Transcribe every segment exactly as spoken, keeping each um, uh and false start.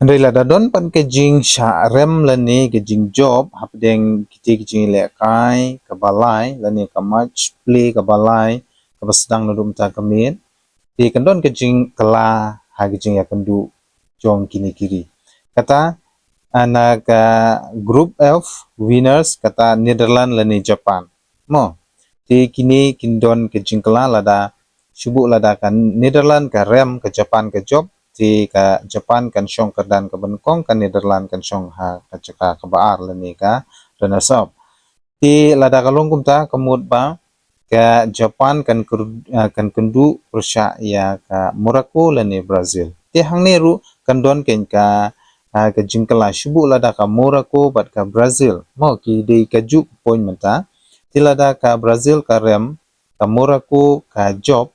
Hynrei lada don pat ka jingshah rem lane ka jingjop hapdeng kiti ki jingïalehkai kaba lai lane ka match play kaba lai kaba sdang naduh mynta ka miet, te kan don ka jingkylla ha ka jingïakynduh jong kine ki ri. Kata, ah, na ka group F winners kata Netherlands lane Japan. Mo, te kine kin don ka jingkylla lada, shu buh lada ka Netherlands ka rem, ka Japan ka jop, te ka Japan kan shong kyrdan kaba nyngkong, ka Netherlands kan shong ha ka jaka kaba ar lane ka runners up. Te lada ka long kumta ka mut ba ka Japan kan kyr-, ah, kan kynduh pyrshah ïa ka Morocco lane Brazil. Te hangne ruh kan don keiñ ka, ah, ka jingkylla, shu buh lada ka Morocco bad ka Brazil, mo, ki dei kajuh ka point mynta. Te lada ka Brazil ka rem, ka Morocco ka jop,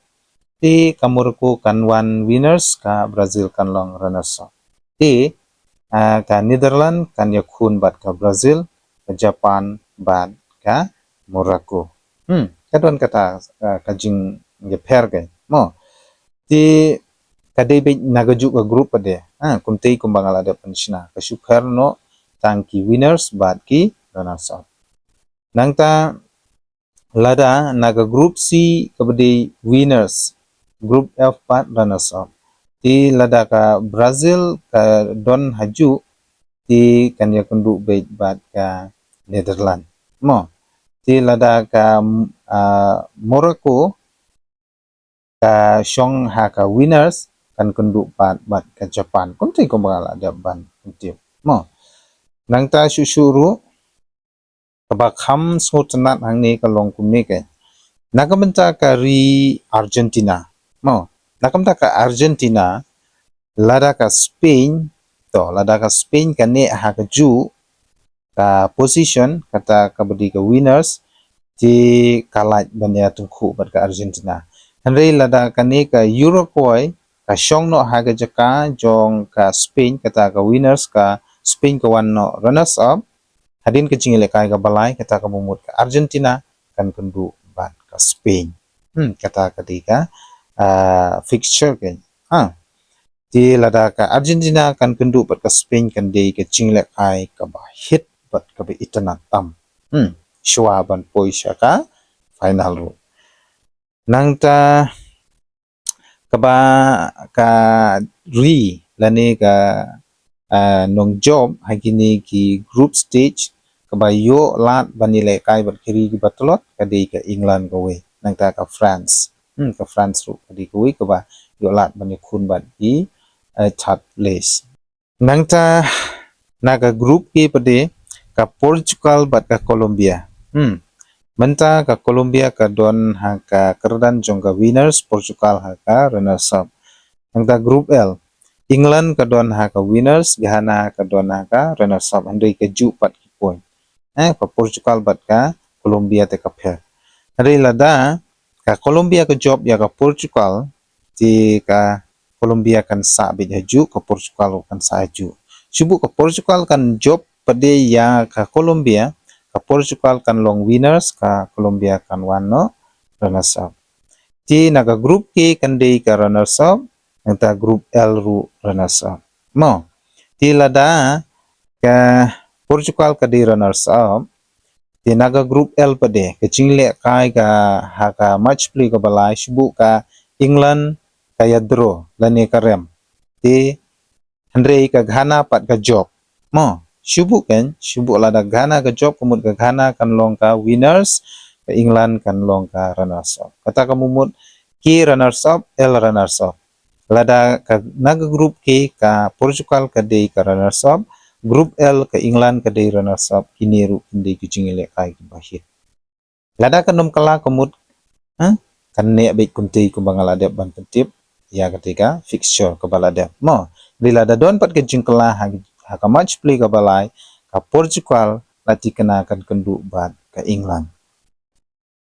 te ka Morocco kan wan winners, ka Brazil kan long runners up. Te, ah, ka Netherlands kan ïakhun bad ka Brazil, ka Japan bad ka Morocco. Hmm, ka don kata, ah, ka jingïapher keiñ, mo. Te ka dei beit na kajuh ka group pat de. Ha, kumtei kumba nga la dep pynshna, ka shu pher noh tang ki winners bad ki runners up. Nangta lada na ka group C kaba dei winners, group F pat runners up. Te lada ka Brazil ka don hajuh, te kan ïakynduh beit bad ka Netherlands, mo. Te lada ka, ah, Morocco ka shong ha ka winners, kan kynduh pat bad ka Japan. Kumtei kumba nga la dep ban pyntip, mo. Nangta shuh shuh ruh, kaba kham sngewtynnat hangne ka long kumne keiñ. Na ka bynta ka ri Argentina, mo, na ka bynta ka Argentina, lada ka Spain, to, lada ka Spain ka neh ha kajuh ka position, kata kaba dei ka winners, te ka lah ban ïatyngkhuh bad ka Argentina. Hynrei lada kane ka Uruguay ka shong noh ha ka jaka jong ka Spain, kata ka winners, ka Spain ka wan noh runners up, hadien ka jingïalehkai kaba lai, kata ka mut ka Argentina kan kynduh bad ka Spain. Hmm, kata ka dei ka, ah, fixture keiñ. Ha. Te lada ka Argentina kan kynduh bad ka Spain, kan dei ka jingïalehkai kaba hit bad kaba itynnad tam. Hmm, shuwa ban poi sha ka final ruh. Nangta kaba ka ri lane ka, ah, nongjop ha kine ki group stage kaba ïoh lad ban ïalehkai bad ki ri kiba tlot, ka dei ka England kawei, nangta ka France. Hmm, ka France ruh ka dei kawei kaba ïoh lad ban ïakhun bad ki, eh, third place. Nangta na ka group K pat de, ka Portugal bad ka Colombia. Hmm. Mynta ka Colombia ka don ha ka kyrdan jong ka winners, Portugal ha ka runners up. Nangta group L, England ka don ha ka winners, Ghana ka don ha ka runners up. Hynrei kajuh pat ki point. Eh, ka Portugal bad ka Colombia te ka pher. Hynrei lada ka Colombia ka jop ïa ka Portugal, te ka Colombia kan sah beit hajuh, ka Portugal kan sah hajuh. Shu buh ka Portugal kan jop pat de ïa ka Colombia, ka Portugal kan long winners, ka Colombia kan wan noh runners up. Te na ka group K kan dei ka runners up, nangta group L ruh runners up. Mo. Te lada ka Portugal ka dei runners up, te na ka group L pat de, ka jingïalehkai ka ha ka match play kaba lai, shu buh ka England ka ïa draw lane ka rem. Te hynrei ka Ghana pat ka jop. Mo, shu buh keiñ, shu buh lada Ghana ka jop, ka mut ka Ghana kan long ka winners, ka England kan long ka runners up. Kata ka mut K runners up, L runners up. Lada ka, na ka group K ka Portugal ka dei ka runners up, group L ka England ka dei runners up, kine ruh kin dei ki jingïalehkai kiba hit. Lada kan ym kylla ka mut, eh, kan neh beit kumtei kumba nga la dep ban pyntip ïa katei ka fixture kaba la dep. Mo, hynrei lada don pat ka jingkylla ha, ha ka match play kaba lai, ka Portugal la thikna kan kynduh bad ka England.